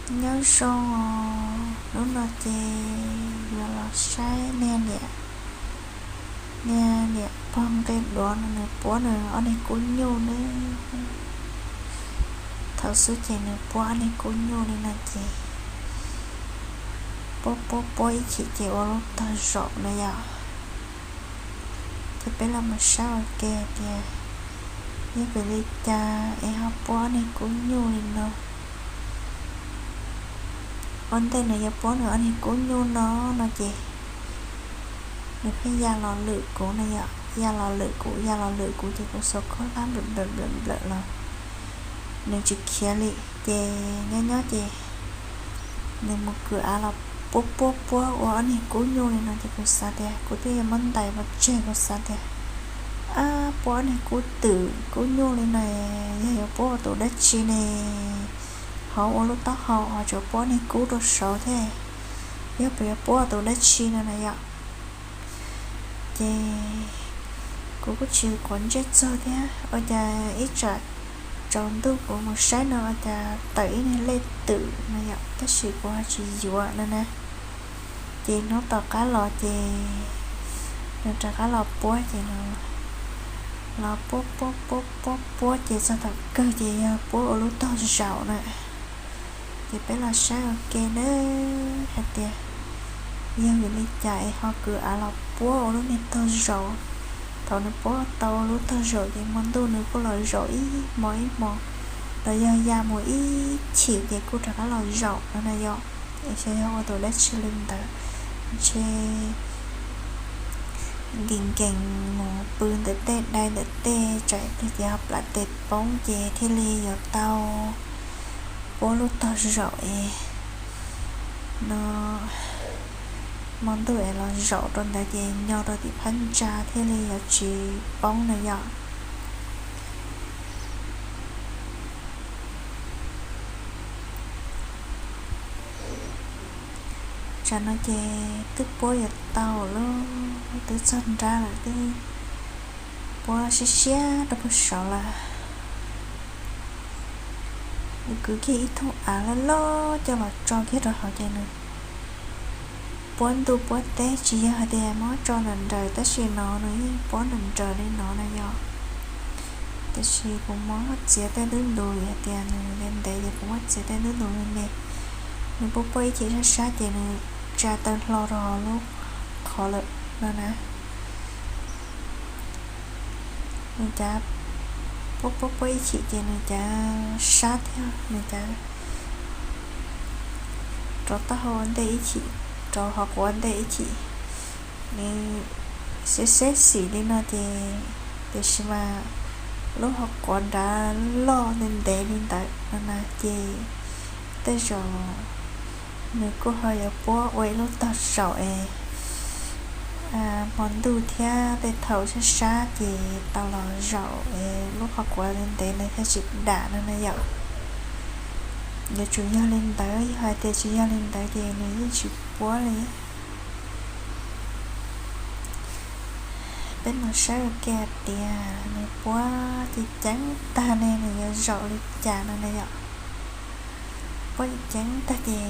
Nyob zoo os, hnub no ces yuav los saib niag niam, niag niam pog nqe duav no nws puab nws ob niag kub nyuj nawb. Thaum xub ces nws puab ob niag kub nyuj li no ces puab puab puab ib chim ces ua lub tog zaum na yom. Ces peb los mus saib ua ke tias yog vim li cas es ho puab ob niag kub nyuj li no. Ua ntej nws yuav puab nws ob niag kub nyuj no, no ces nws pheej ya los lwm kuv na yom, ya los lwm kuv, ya los lwm kuv ces kuv xuas khaub hlab nplawm nplawm nplawm nplawm los nws tsis khiav li. Ces nyob nyob ces nws mus kwv av los puab puab puab ua ob niag kub nyuj li no ces kuv xav tias kuv twb yuav muab ntais pov tseg, kuv xav tias ab, puab ob niag kub twm kub nyuj li no yog yuav puab ua tus dab tsi ne? Ho ua lub taub hau ho tsuas puab ob niag kub rau saud thiab, yog puas yuav puab ua tus dab tsi no na yom. Ces kuv kuj tsis quav ntsej txog thiab, ua cas ib tsam tsaus ntuj kuv mus saib no ua cas tawm ib niag lej twm no yom, tab sis kuv ho tsis yuav no na. Ces hnub tom qab los ces nws rov qab los puab ces nws los puab puab puab puab puab ces txog thaum kawg ces yog puab ua lub tog zaum na. Ces peb los saib ua ke nawb hais tias yog vim li cas es ho kwv av los puab ua lub niag tog zaum. Thaum nws puab tau ua lub tog zaum ces hmo ntuj nws kuj los zaum ib hmo ib hmo, los yog ya mus ib chim ces kuj rov qab los zaum no na yom. Es xyov yog ua tus dab tsi li ntawd, ntshe nkees nkees mus pw ntawm tej dai ntawm tej tsam pliag ces ho plam tes poob ces thiaj li yuav tau puab lub tog zaum es no, hmo ntuj es los zaum rau ntawd ces nyo rau tim phab ntsa thiaj li yuav tsis poob na yom. Tsam no ces twb puab yuav tau lawm, twb txog nrab lawm, twb puab siab siab rau puag saud lawm. Nws kwv kiag ib thooj av loj loj coj los tso kiag rau hauv ces nws puab ntuj puab teb, tsis yog hais tias muab tso nram nraws tab sis no nws yeej puab nram nraws li no na yom. Tiam sis kuv muab txiav tej ntub ntus, hais tias nws ntev ntev ces kuv muab txiav tej ntub ntus me me. Nws puab puab ib chim sab sab ces nws tsa taw hlo rau hauv lub qhov lawm no na. Nws cav puab puab puab ib chim ces nws cav sab thiab, nws cav rau taub hau ua ntej ib chim, rau hauv quav ua ntej ib chim. Nws xeb xeb xim li no ces, tiam sis mas lub hauv quav nrad loj ntev ntev li ntawd no na ces tej zaum nws kuj ho yuav puab ua ib lub tog zaum es hmo ntuj thiab tej thaum sab sab ces tau los zaum es lub qhov quav ntev ntev ntawd thiaj tsis dam no na yom. Yuav tsum yog li ntawd, yog hais tias tsis yog li ntawd ces nws yeej tsis puab li. Peb mus saib ua ke tias nws puab ceev ceev tag ne nws yuav zaum li cas no na yom. Puab ceev ceev tag ces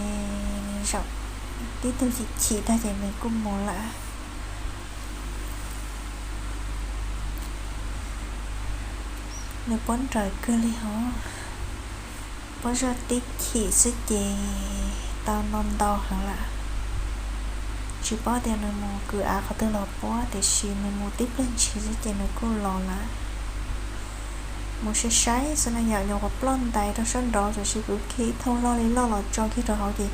nws zaum tib tug chim chim tag ces nws kuj mus lawm. Nws puab nrawm kawg li hov, puab zoj tib chim xwb ces tau no ntau heev lawm. Tsis paub tias nws mus kwv av qhov twg los puab, tiam sis nws mus tib pliag ntshis xwb ces nws kuj los lawm. Mus saib saib xwb na yom, nyuam qhuav ploj ntais rau sab nraud, tam sis kuv kiag ib thooj loj li loj los tso kiag rau hauv ces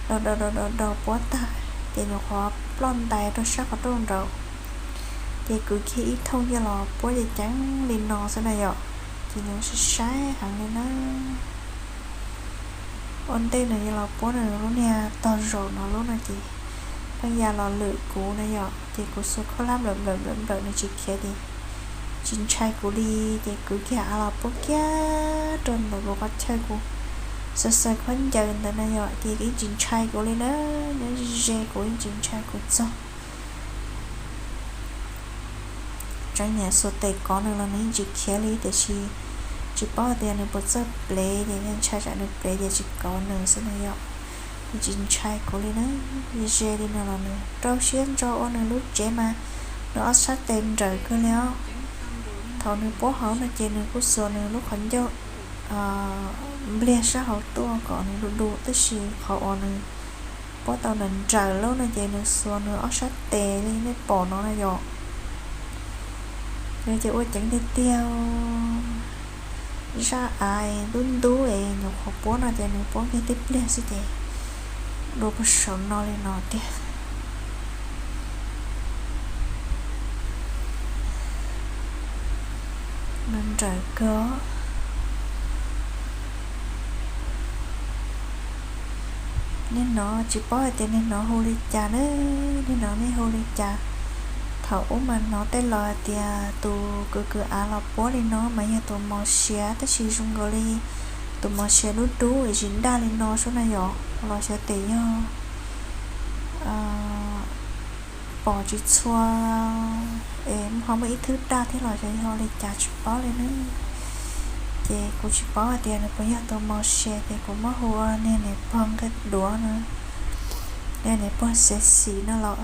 do do do do do puab tag ces nyuam qhuav ploj ntais rau sab qhov rooj nraud. Ces kuv kiag ib thooj coj los puab ceev ceev li no xwb na yom, ces nws saib saib heev li na. Ua ntej nws yuav los puab nws lub niag tog zaum no lub no ces pheej ya los lwm kuv na yom, ces kuv xuas khaub hlab nplawm nplawm nplawm nplawm nws tsis khiav ces tsis ntshai kuv li, ces kuv kiag av los puab kiag rau ntawm kuv qhov chaw kuv xaws xaws khaub ncaws ntawd na yom, ces yeej tsis ntshai kuv li na, nyob ze ze kuv yeej tsis ntshai kuv txog. Tseem niam xuas tes kov nws los nws yeej tsis khiav li, tiam sis tsis paub hais tias nws puas txawj plev ces ntshai tsam nws plev ces tsis kov nws xwb na yom. Nws tsis ntshai kuv li na, ze li no los nws rau siab ntso ua nws lub tsev mas nws ob sab tes nrawm kawg li os. Thaum nws puab hauv no ces nws kuj xuas nws lub qhov ncauj npliag sab hauv tuaj kom nws du du, tab sis qhov uas nws puab tau nrawm nrawm lawm no ces nws xuas nws ob sab tes li nej pom no na yom. Nws ces ua ceev tiag tiag, zaj av ntub ntub es nyuam qhuav puab no ces nws puab kiag tib pliag xwb ces dua puag saum no li no tiag. Nws nrawm kawg. Nej hnov tsis paub hais tias nej hnov hu li cas na, nej hnov nej hu li cas. Thaum ub mas hnov tej laus hais tias tus kwv kwv av los puab li no mas yog tus mos sia, tab sis zoo nkaus li tus mos sia dub dub es tsis daj li no sub na yom, los xyov tes yog pom tsis txhua es ho muaj ib thwb daj thiab los xyov yog li cas tsis paub li na. Ces kuv tsis paub hais tias nws puas yog tus mos sia ces kuv muab hu ua niag niam pog nqe duav no, niag niam pog xev xis no los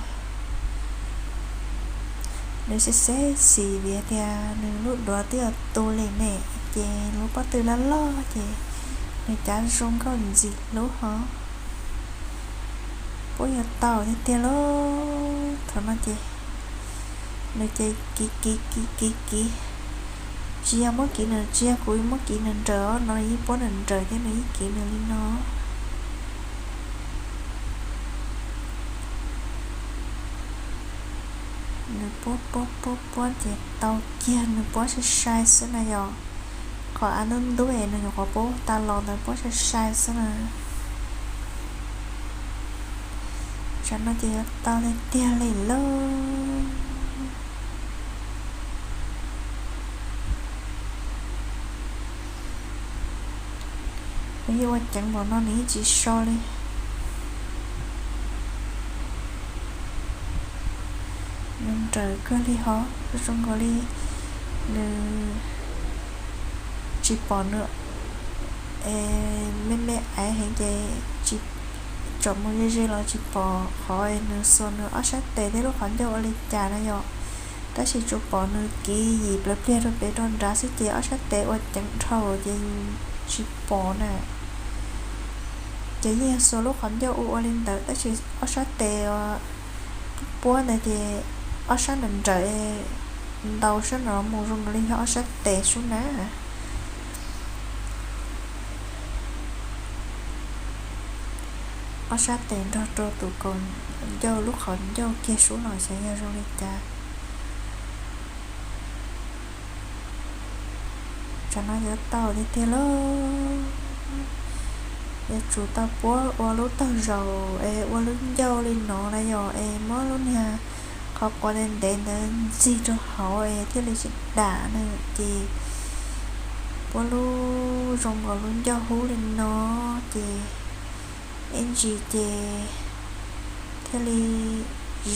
nws xev xev xis vim tias nws lub duav twb yuav tu li ne, ces lub pob tw loj loj ces nws cav zoo nkauj ntxim hlub hos. Puab yuav tau tiag tiag lauj. Thaum no ces nws ces kiv kiv kiv kiv kiv, tsis yog muab kiv nws, tsis yog kuv muab kiv nws nrawm no, yeej puab nws nrawm thiab nws yeej kiv nws li no. Nws puab puab puab puab ces tau kiag, nws puab sai sai xwb na yom. Qhov av ntub ntub es nws nyuam qhuav puab tas los ntawd puab sai sai xwb na. Tsam no ces yuav tau tiag tiag li lauj. Nws yeej ua ceev npaum no nws yeej tsis so li. Nws nrawm kawg li hos, zoo nkaus li nws tsis pom nws, me me aiv heev ces tsis, tsom mus ze ze los tsis pom qhov nws xuas nws ob sab tes thiab lub qhov ncauj ua li cas na yom. Tab sis tsuas pom nws kiv yim plawv pliag rau pem rau nrad xwb ces ob sab tes ua ceev dhau ces tsis pom na. Ces yeej yog xuas lub qhov ncauj ua ua li ntawd tab sis ob sab tes puab ntawd ces ob sab nrawm nrawm ntau sab no mus zoo nkaus li yog ob sab tes sub na. Ob sab tes nrog rau tus kaus ncauj lub qhov ncauj kiag sub los xyov yog zoo li cas. Tsam no yuav tau tiag tiag lauj. Yuav tsum tau puab ua lub taug zaum es ua lub ncauj li no na yom, es muab lub niag qhov quav ntev ntev ntawd ntxig rau hauv es thiaj li tsis dam na. Ces puab lub zoo nkaus lub ncauj hub li no ces ib ntsis ces thiaj li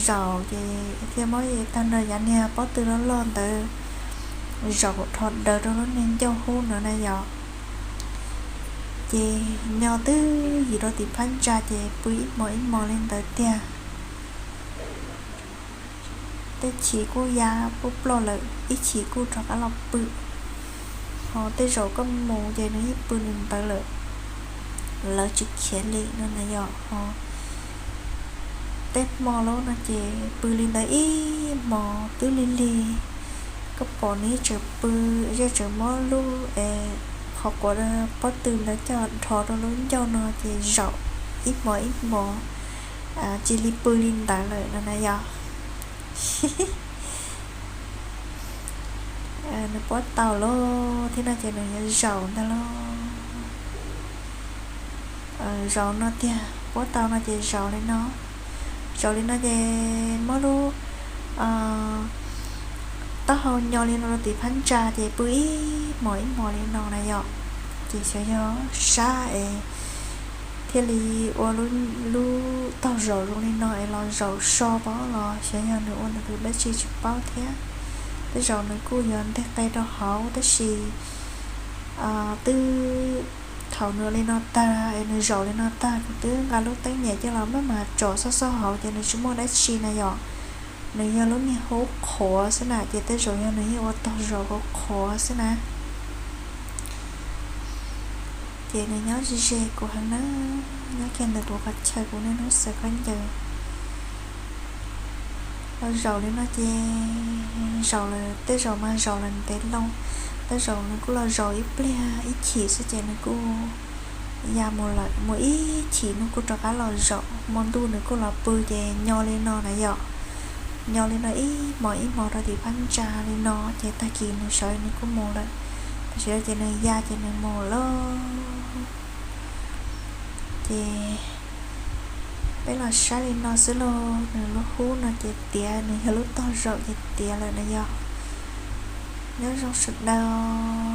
zaum ces thiaj muab tag nrho yav niag pob tw loj loj ntawd zaum dhos daws rau lub niag ncauj hub no na yom. Ces nyo twb yim rau tim phab ntsa ces pw ib hmos ib hmos li ntawd tiag. Tej chim kuj ya puj ploj lawm, ib chim kuj rov qab los pw, ho tej zaum koj mus ces nws yeej pw li ntawd lawm, lawv tsis khiav li no na yom. Ho tej hmo lawm no ces pw li ntawd ib hmos twb lig lig, koj pom nws yeej tseem pw, yeej tseem muab lub es qhov quav pob tw ntawd coj dhos rau lub ncauj no ces zaum ib hmos ib hmos, cia li pw li ntawd lawm no na yom. Nws puab tau lawm thiab no ces nws yuav zaum ntag lauj. Zaum no tiag, puab tau no ces zaum li no. Zaum li no ces muab lub taub hau nyo li no rau tim phab ntsa ces pw ib hmos ib hmos li no na yom. Ces xyov yog sab es thiaj li ua lub taug zaum zoo li no es los zaum so pab los xyov yog nws ua nws tus dab tsi tsis paub thiab. Tej zaum nws kuj yuav nteg qe rau hauv tab sis Twb thaum nws li no tag es nws zaum li no tag, kuv twb nqa lub teeb nyem coj los maj mam tsom xob xob hauv ces nws tsis muaj dab tsi na yom. Nws yog lub niag hub qhuav xwb na, ces tej zaum yog nws yeej ua tog zaum qhuav qhuav xwb na. Ces nws nyob ze ze kuv heev na, nyob kiag ntawm kuv qhov chaw, kuv niaj hnub xaws khaub ncaws. Los zaum li no ces zaum lawm, tej zaum mas zaum lawm ntev loo, tej zaum nws kuj los zaum ib pliag ib chim xwb ces nws kuj ya mus lawm, mus ib chim nws kuj rov qab los zaum, hmo ntuj nws kuj los pw ces nyo li no na yom. Nyo li no ib hmos ib hmos rau tim phab ntsa li no ces tag kis nws sawv nws kuj mus lawm. Tam sim no ces nws ya ces nws mus lawm. Ces peb los saib li no xwb lauj, nws lub hub no ces tiav, nws yog lub tog zaum ces tiav lawm na yom. Nyob zoo sawv daws.